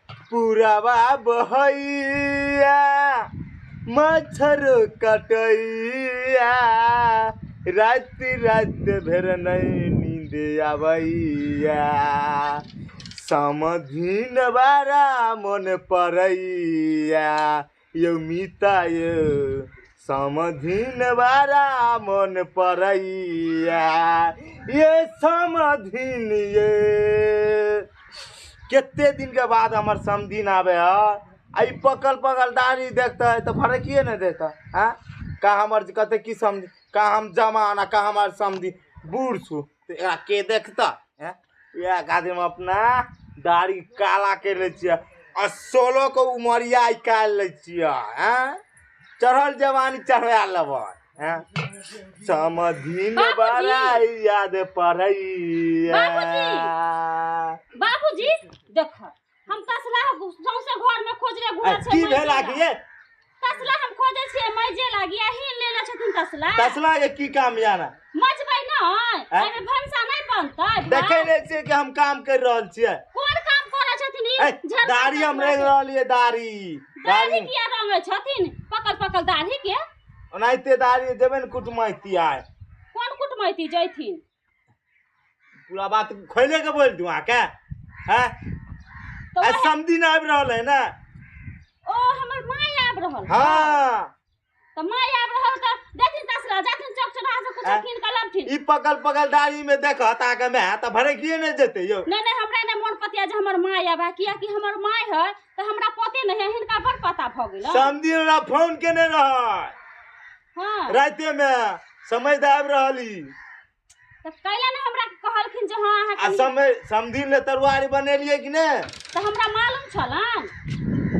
पुरवा बहैया मच्छर कटैया राति राति भरि नहीं नींद आबैया समधिन बारा मन परैया यौ मीता यौ समधिन बारा मन परैया ये समधिन ये। कते दिन के बाद हमर समधिन आबे है आ ई पकल पकल दाढ़ी देखते तो फरकिए नहीं देता। हाँ का हमर कते की समझ का हम जमाना का हमार समझी बूढ़ छु तो एकरा के देखता हैं। इएह खातिर हम अपना दाढ़ी काला कर लै छियै आ 16 के उमरिया निकालि लै छियै। हैं चढ़ल जवानी चढ़ा लेबै। हैं समधिन बड़ा याद पड़ैया। बाबूजी देख हम तसला सौंसे घर में खोजले घुरै छै। की भेला की ये तसला हम खोजे छियै मजे लागी आ ही लेले छथिन तसला। तसला के की काम याना मजबै नै एमे भनसा नै बनतै। देखै नै छियै कि हम काम कर रहल छियै। कोन काम करै छथिन ई दाढ़ी हम रंग रहल छियै। दाढ़ी दाढ़ी किया रंगै छथिन पकल पकल दाढ़ी के ओनाहिते दाढ़ी देबै ने कुटमैती आय। कोन कुटमैती जैथिन पूरा बात खोले के बोल दू अहाँके। हैं आ समधिन आबि रहल है ना। ओ हमर माय आबि रहल। हाँ त माय आबि रहल त देखिन तसला जाथिन चौक चौराहा से कुछ कीन के लाबथिन। ई पकल पकल दाढ़ी में देखत अहाँके माय त भरकिए नै जेतै यौ। नै नै हमरा नै मोन पतिया जे हमर माय आबे किया कि हमर माय है त हमरा पते नै है हिनका बड़ पता भ गेल। समधिन हमरा फोन केने रहै। हां राते में समझ आबि रहली त कैला ने हमरा कहलखिन जे हां अहाँ आ समय समधिन ले तरुआरी बनेलियै कि नै त हमरा मालूम छलन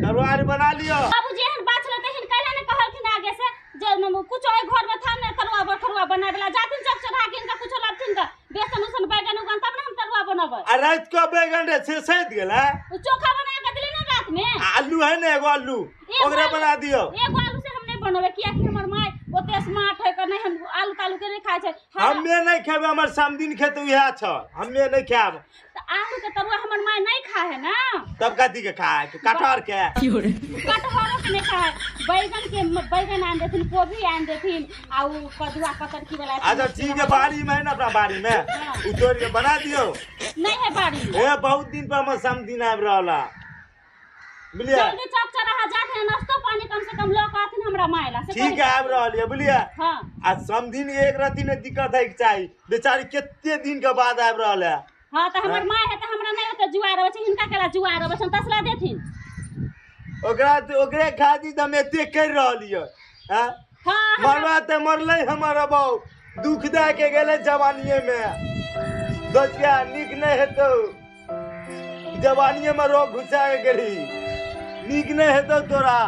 तरुआरी बना लियो। बाबूजी एहन बात छलै त हिन कैला ने कहलखिन आगे से जे कुछ ओइ घर में था ने तरुआ बरखरुआ बनाबेला जाथिन चौक चढ़ा के इनका कुछ लाबथिन त बेसन उसन बैगन उगन तब ने हम तरुआ बनाबै। आ रात के बैगन रे से सैत गेल है उ चोखा बना के देली ने रात में। आलू है ने एगो आलू ओकरा बना दियो। एगो आलू से हम नहीं बनबै किया कि हमर my ओते स्मार्ट है के नहीं हम आलू तालू के नहीं खाय छै। हमे नहीं खेबै हमर समधिन खेतै उएह छ हमे नहीं खायब। त आलू के तरुआ हमर my नहीं खाय है ना तब कथी के खाय कटहर के। कटहरो के नहीं खाय बैगन के बैगन आन देथिन कोबी आन देथिन आ उ कदुआ कतरकी वाला। अच्छा ठीक है बाड़ी में है ना अपना बाड़ी में उ तोड़ के बना दियो। नहीं है बाड़ी में। ए बहुत दिन पर हमर समधिन आबि रहल है। बुझलियै जल्दी चौक चौराहा जाके नाश्तो पानी कम से कम ल के आथिन हमरा my ला। ठीक है आबि रहल है बुझलियै। हां आ समधिन एक रति ने दिक्कत है के चाही बेचारी कते दिन के बाद आबि रहल है। हां त हमर my है त हमरा नहीं ओते जुआर अबै छै हिनका केला जुआर अबै छै तसला देथिन ओकरा ओकरे खातिर त हम एते कर रहल हियै। हां हां मरवा त मरलै हमर बाऊ दुख दे के गेलै जवानीये में दोसिया नीक नहीं हेतौ जवानीये में रोग घुसा के गेली नीक नहीं हेतौ तोरा।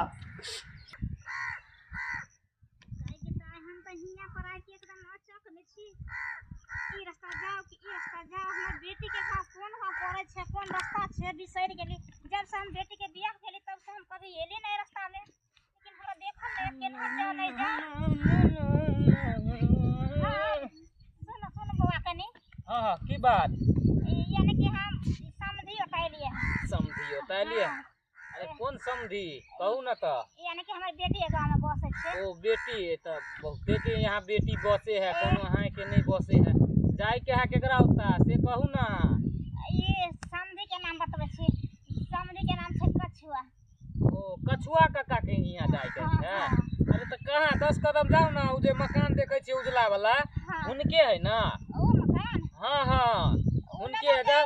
हम त हियां पर आके एकदम अचक में छी। ई रास्ता जाओ कि ई रास्ता जाओ हमर बेटी के गाँव कोन गाँव पड़ै छै कोन रास्ता छै बिसरि गेली। जब से हम बेटी के बियाह भेली तब से हम कभी एली नहीं रास्ता में लेकिन हमरा देखल नहीं केना जाओ नहीं जाओ। सुनो सुनो बौआ कनी। हाँ हाँ की बात यानी कि हम समधी ओतैलिए। समधी ओतैलिए? अरे कौन समधी कहू ना त। यानी कि हमर बेटी गाँव में बसै छै। ओ बेटी है त बहुते के यहाँ बेटी बसे है कोनो अहाँ के नहीं बसे है जाय के है केकरा होता से कहू ना। ये समधी के नाम बतबै छी। समधी के नाम छै कछुआ। ओ कछुआ काका के यहाँ जाय के है? अरे त कहाँ 10 कदम जाओ ना उ जे मकान देखै छी उजला वाला उनके है ना ओ मकान। हाँ हाँ उनके है जाओ।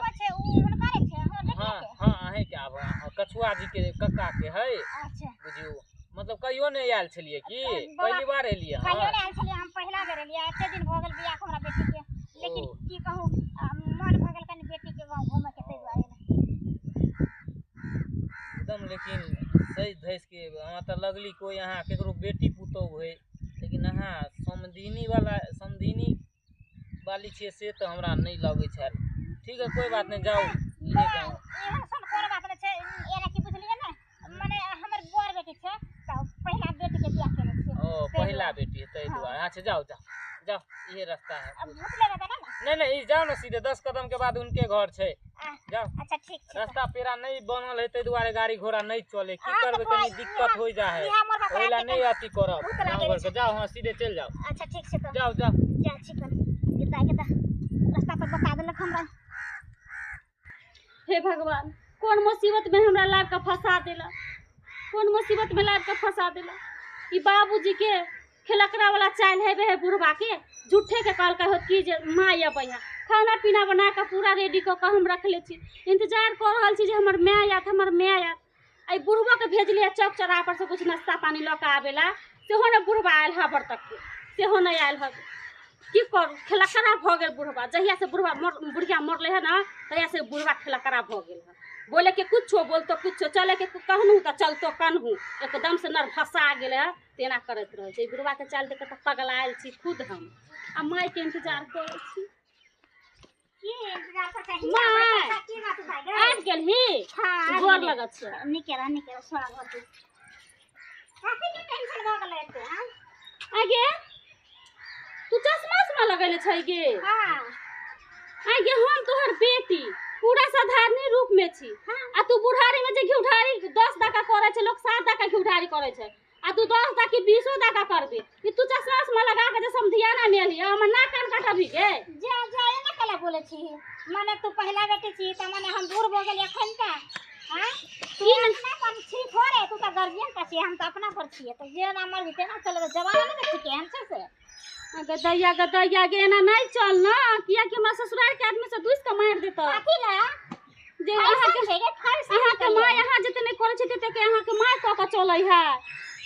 हाँ हाँ अहें के आब कछुआ जी के कक्का के है। अच्छा बुझियो मतलब कहियो नहीं आयल छलिए की पहली बार एलिए? कहियो नहीं आयल छलिए हम पहला बेर एलिए। एते दिन भ गेल बियाह के हमरा बेटी के लेकिन की कहू मन भ गेल कनी बेटी के गांव घूमे के तै दुआरे एकदम। लेकिन सही धैस के अहाँ त लगली कोई अहाँ केकरो बेटी पुतोह है लेकिन अहाँ समधिनी वाला समधिनी वाली छियै से त हमरा नहीं लगै छल। ठीक है कोई बात नहीं जाओ। एहन सन कोन बात नै छै एना की बुझलियै ने माने हमर बर बेटी छै त पहिला बेटी के बियाह केने छियै। ओ पहिला बेटी है तै दुआरे। अच्छा जाओ जाओ जाओ ये रास्ता है। अब भूत लेबै त ना? नहीं नहीं जाओ ना सीधे 10 कदम के बाद उनके घर छै जाओ। अच्छा। अच्छा ठीक छै। रास्ता पेरा नहीं बनल है ताहि दुआरे गाड़ी घोड़ा नहीं चले, की हाँ, तो करबै, कनी भाई, दिक्कत हो जा है, इहाँ मोर बाप ओहिला राति नहीं अथी करब। भूख लागल गाँव घर के जाओ, हाँ सीधे चलि जाओ। अच्छा ठीक छै, तऽ जाओ जाओ। जाइ छी कन गिरदा के तऽ रास्ता पर बता देलक हमरा। हे भगवान, कोन मुसीबत में हमरा लाब के फंसा देला, कोन मुसीबत में लाब के फंसा देला। ई बाबूजी के खेलकरा वाला चाल हेबे है बुढ़बा के, झूठे के कहलकै होत कि जे माय अबै है। खाना पीना बना के पूरा रेडी कऽ के हम रखले छी, इंतजार कऽ रहल छी जे हमर माय आयत, हमर माय आयत। एहि बुढ़बो के भेजलियै चौक चौराहा पर से कुछ नाश्ता पानी लऽ के आबेला, सेहो ने बुढ़बा आयल है बर तक के, सेहो नहि आयल है। की करू, खेलकरा भऽ गेल बुढ़बा। जहिया से बुढ़बा बुढ़िया मरले है ना, तहिया से बुढ़बा खेलकरा भऽ गेल है। बोले के कुछो बोलतो कुछो, चले के कहनू तऽ चलतो कनहू, एकदम से नरभसा गेल है, तेना करैत रहै छै। बुढ़बा के चाल देख के तऽ पगलायल छी खुद हम, आ माय के इंतजार करै छी। की इंतजार कर छी? माय। की बात भए गेल? आबि गेलही? हाँ, आबि गोर गेली। लगत छै। नीके रह, नीके रह, सोना घर के। कथी के टेंशन भऽ गेलै एते, हाँ? आगे तू चश्मा उश्मा लगेले छै गे? हाँ। आगे हम तोहर बेटी पूरा साधारणी रूप में छी, आ तू बुढ़ारी में जे घिउढारी 10 टाका करै छै, लोक 7 टाका घिउढारी करै छै, आ तू 10 टाका 20 टाका करबे। ई तू चश्मा उश्मा लगा के जे समधियाना में एली, हमर नाक कान काटबी गे? जा जा, एना केला बोलै छी? माने तू पहिला बेटी छी तऽ माने हम बूढ़ भऽ गेलियै एखन तऽ, हाँ? तू की ने- अपना पर छी थोड़े, तू तऽ गार्जियन पर छी, हम तऽ अपना पर छियै, तऽ जेना मर्जी तेना चलेबै, जमाना नहि देखै छी केहन छै से। गदैया गदैया गे, एना नहीं चल ना, कियाकि हमरा ससुराल के आदमी से दुस के मारि देतौ। कथी लए? जे फैशन अहाँके छै गे, फैशन अहाँके के माय अहाँ जते नहि करै छै तते के अहाँके माय कऽ के चलै है।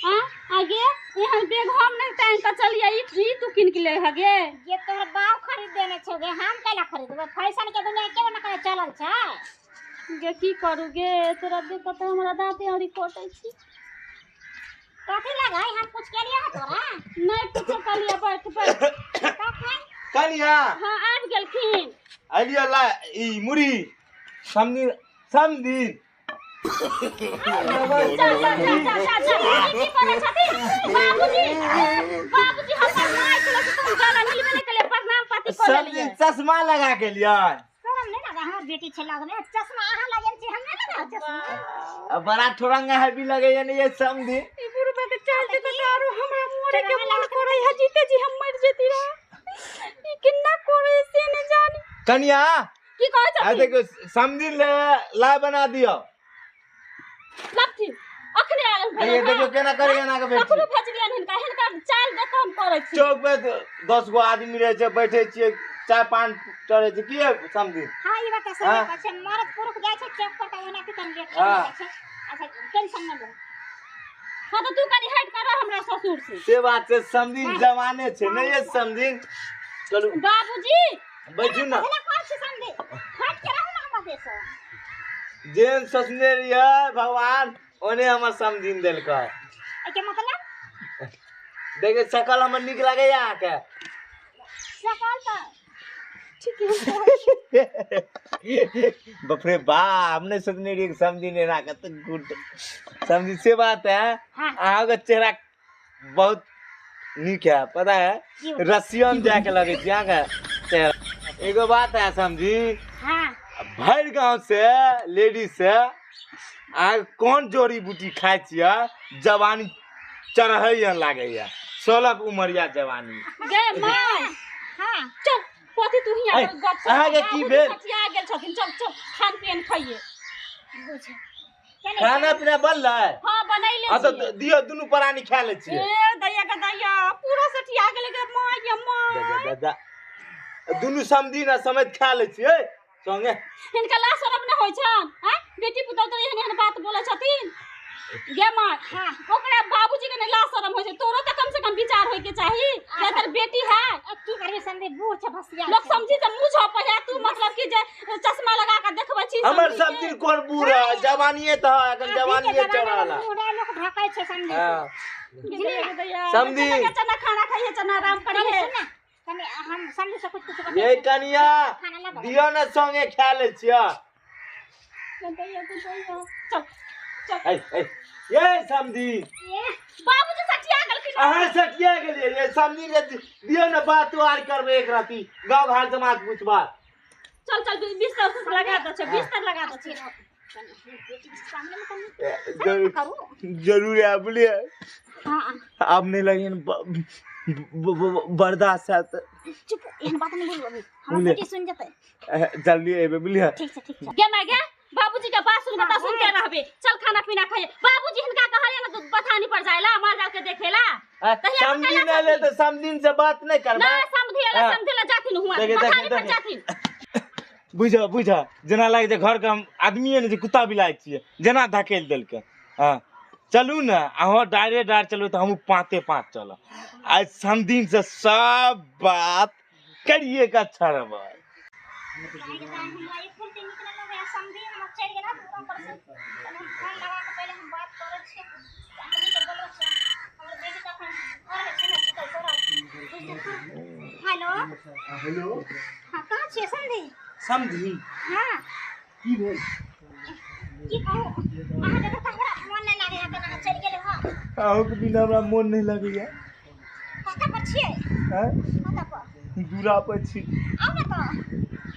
हाँ आगे एहन बेग हम नहीं टांग के चलिए, ई तू किन के ले हगे? ये तोहर बाप खरीद देने छौ गे, हम कैला खरीदबै? फैशन के दुनिया के ना करे चलल छै। गे की करू गे, तोरा देख के तऽ हमरा दाँते औरी कटै छी। कथी लगै, हम कुछ केलियै हँ तोरा? नहीं कुछो कहलियै, बैठ बैठ। तखन कनिया हाँ आबि गेलखिन। अलिया ला ई मुड़ी समधी समधी चल चल चल चल चल चल, ई की करै छथिन? बाबूजी बाबूजी हमर माय छलै से तुम गला मिलबे नहि केलियै, प्रणाम पाती कऽ समधी लेलियै। चश्मा लगा के लियै। शरम नहि लगा, हमर बेटी छै लगमे चश्मा, अहाँ लगेल छी, हम नहि लगाउ चश्मा। अब बड़ा ठोरंगा है भी लगे या नहीं ये समधी। ई बुढ़बा के चाल देख के आरो हमरा मरे के मन करै है, जीते जी हम मर जेती रहे। ई केना करै से नहि जानी। कनिया की कहै आ छथिन? देखियौ समधी ले ला बना दियौ। लपथिन अखने आयल देखियौ देखियौ केना करै एना के ककरो बैठ भेजलियनि हिनका, हिनका चाल देख के हम करै छी। चौक पे 10 गो आदमी रहै छै, बैठे छियै, चाय पान चढ़ै छै, की है समधी? हाँ ई बात तऽ सही हाँ। कहै छै, मर्द पुरुष जाइ छै चौक पर तऽ ओना के तनी लेट हाँ। जाइ छै। अच्छा टेंशन नहि ले। हाँ तऽ तू कनी हटि कर रह हमरा ससुर से। से बात छै, समधी जवाने छै नहीं ये समधी। चलू बाबूजी बैठू ना। पहिले कहै छी समधी, हटि के रहू ना हमर देश से। जेहन सोचने रहियै भगवान ओने हमर समधिन देलकै। एहिके मतलब? देखियौ शकल हमर नीक लगैया अहाँके? शकल तऽ ठीक है। बाप रे बाप, हम नहीं सोचने रहियै कि समधी एना कते गुड समधी। से बात है, हाँ। अहाँके चेहरा बहुत नीक है, पता है? की? रसियन जाके लगै छै अहाँके चेहरा। एगो बात है समझी, हाँ भरि गाँव से लेडीज से अहाँ कोन जड़ी बूटी खाइ छियै जवानी चढ़ैया लागैया, 16 के उमरिया जवानी। गे माय हाँ चल कथी तू हियां ऐ, पर गप सप अहाँके की बाबूजी भेल? सठिया गेल छथिन, चल चल खान पियन खाइए। बुझ खाना पीना बनलै? हाँ बनैले हाँ तऽ छियै। दियौ दुनू प्राणी खा लै छियै। ए दैया के दैया पूरा सठिया गेलै गे माय गे जा, माय। जा, जा, जा। दुनू समधी ना समेत खा लै छियै संगे। हिनका लाज शरम नहि होइ छनि, आँय? बेटी पुतहु तऽ एहन एहन बात बोलै छथिन गे माय। हाँ। ओकरा बाबूजी के नहि लाज शरम होइ छै, तोरो तऽ कम से कम विचार होइ के चाही जे तोर बेटी है। अब की करबी समधी, बूढ़ छै भसिया लोक छै। समझी तऽ मुँह झपै है, तू मतलब कि जे चश्मा लगा के देखबै छी हमर समधी के। समधी कोन बूढ़ है, जवानिये तऽ है, एखन अभी के जवानिये जमाना में चढ़ल है। बूढ़ा लोक ढकै छै समधी के। हाँ। बुझलियै दैया? समधी। चना चना खाना खाइए, चना आराम कनी करिए। सुन ना, कनी हम समधी से कुछ कुछ ये कनिया खाना ला दियौ ने संगे खा लै छियै। दैया दैया चल चल। ऐ ऐ ये समधी बाबूजी सठिया गेलखिन। अहाँ सठिया गेलियै ये समधी के दियौ ने बात आर करबै एक राति गाँव घर समाज पूछबा। चल चल बिस्तर लगा दे छै, बिस्तर लगा दे छै। बेटी के सामने में कनी करू। जरूर है बुझलिए। हां आब नहीं लगे बर्दाश्त है। चुप, एहन बात नहीं बोलू अभी, हमर बेटी सुन जेतै। जल्दी एबे बुझलिए। ठीक छै, ठीक छै। गे my गे, बाबूजी के बात सुन बता सुनते रहबे। चल खाना पीना खाइए। बाबूजी हिनका कहलिए ना बथानी पर जाइला माल जाल के देखेला। समझी ना ले तो समझिन से बात नहीं करबा। ना समझी ला, समझी ला जाथिन हुआ बथानी पर जाथिन। बुझ बुझ जेना लागे छै घर के हम आदमीए नहीं छै, कुत्ता बिलाइ छियै जेना धकेल देलकै। हाँ चलू ने, अहाँ डायरे डार चलू तऽ हमहूँ पाँते पाँच चलब। आइ समधिन से सब बात करिए के अच्छा रहबै। हमरा एक फुल नीक नहि लगैया समधी हमर चलि गेला दूरा पर से। तनी हम फोन लगा के पहिले हम बात करै छियै समधी के, बोलबै छै हमर बेटी तऽ अखन घर में छै ने सुतल पड़ल। हेलो हेलो, हां कहाँ छियै समधी? समधी हां की भेल? की कहू अहाँ के तऽ हमरा मोन नहि लागैया, केना अहाँ चलि गेलै हँ। अहूँके बिना हमरा मोन नहीं लगैया। कतऽ पर छियै? हैं? कतऽ पर? दूरा पर छी। आउ ने तऽ।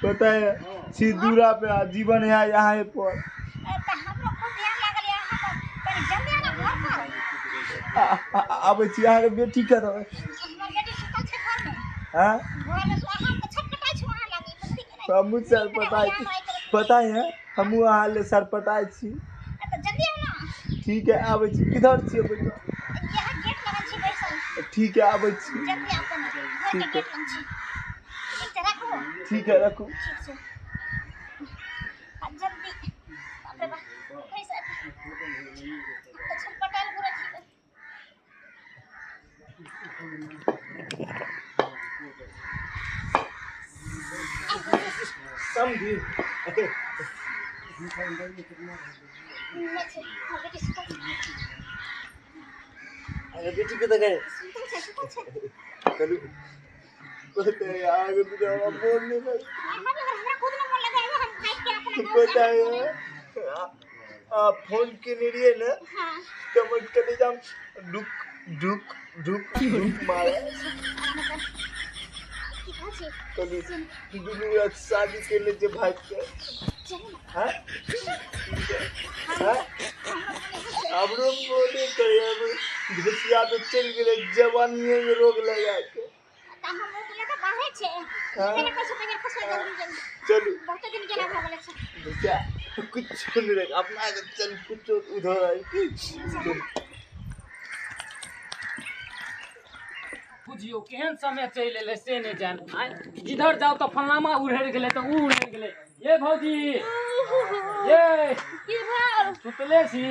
पता है छी दूरा पे आ जीवन है यहाँ पर। तऽ हमरो खूब ध्यान लागल यऽ अहाँ पर, कनी जल्दी आउ ने घर पर। आबै छी। अहाँके बेटी कतऽ? हमर बेटी सुतल छै घर में। हैं? घर में अहाँ तऽ छटपटाइ छी अहाँ लागी, बुझली कि नहि? हमहूँ सरपटाइ छी, पता है हमहूँ अहाँ ले सरपटाइ छी। तऽ जल्दी आउ ने। ठीक है आबै छी। किधर छियै बेटा? यहाँ गेट लगल छी बैसल। ठीक है आबै छी। जल्दी आउ कनी, घर के गेट लग छी। ठीक छै राखू। ठीक है रखू। ठीक छै आ जल्दी। बाप रे बाप, कैसे तऽ छटपटायल घुरै छी। समधी नहि छै हमर बेटी सुतल छै। अरे बेटी कतऽ गए? सुतल छै, सुतल छै। चलू पता है अहाँके बिना हमरा मोन नहीं लगे। हमरा खुद नहि मोन लगैया, हम भागि के अपना गाँव पता है आ फोन केने रहियै ने हां तऽ हमर कलेजा ढुक ढुक ढुक ढुक मारे। की कहै छी? चलू दुनू रात शादी केने छै भागि के। चलू ने। हैं? हैं? हमरो मोने करैया घुसिया तऽ चलि गेलै जवानिये में रोग लगा के। तऽ हम ओ तऽ बाहर छै। हाँ। केना कहै छै पहिले खसबै जल्दी जल्दी। चलू बहुते दिन केना भऽ गेलै छै। घुसिया कुछ नहीं रख अपना के चल कुछ उधर आई की। बुझियौ केहन समय चलि एलै से नहि जान। आँय जिधर जाउ तऽ फलामा उड़ि गेलै तऽ उ उड़ि गेलै। ये भौजी ये की भेल? सुतले छी?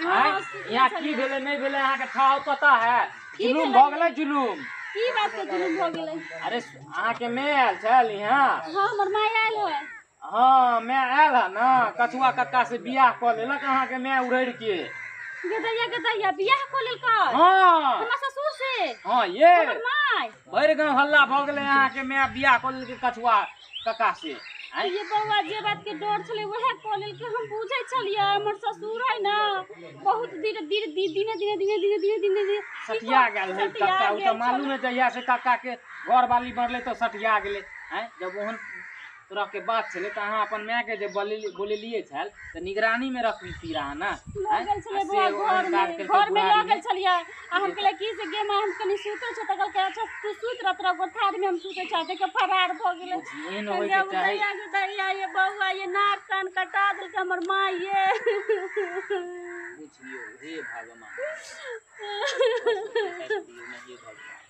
आँय यहाँ की भेलै नहि भेलै अहाँके ठाव पता है? जुलूम भऽ गेलै जुलूम। की बात के जुलूम भऽ गेलै? अरे अहाँके my आयल छल यहाँ? हाँ हमर my आयल है। हाँ my आयल है ने, कछुआ कक्का से बियाह कऽ लेलक अहाँके my उड़ि के। गदैया गदैया बियाह कऽ लेलकै? हाँ हमर ससुर से? हाँ ये हमर my. भरि गाँव हल्ला भऽ गेलै अहाँके my बियाह कऽ लेलकै कछुआ कक्का से। ये बौआ जे बात के डर छलै वएह कऽ लेलकै। हम बुझै छलियै हमर ससुर है ना बहुत धीरे धीरे दिने दिने दिने दिने दिने दिने दिने सटिया गेल है कक्का। ओ तऽ मालूम है जहिया से कक्का के घरवाली बढ़लै तऽ सटिया गेलै। आँय जब ओहन तरह के बात छलै तऽ अहाँ अपन my के जे बोलेलियै छल तऽ निगरानी में रखती रहा ना। लऽ गेल छलै बौआ घर में लऽ गेल छलियै आ हम कहलियै की से गे माँ हम कनी सुतै छै। तऽ कहलकै अच्छा तू सुति रह तोरा गोठार में हम सुतै छै। देख के फरार भऽ गेलै। एहन होइके चाही। गदैया गदैया ये बौआ ये नाक कान कटा देलकै हमर माँ ये। बुझियौ हे भगवान। हे भगवान।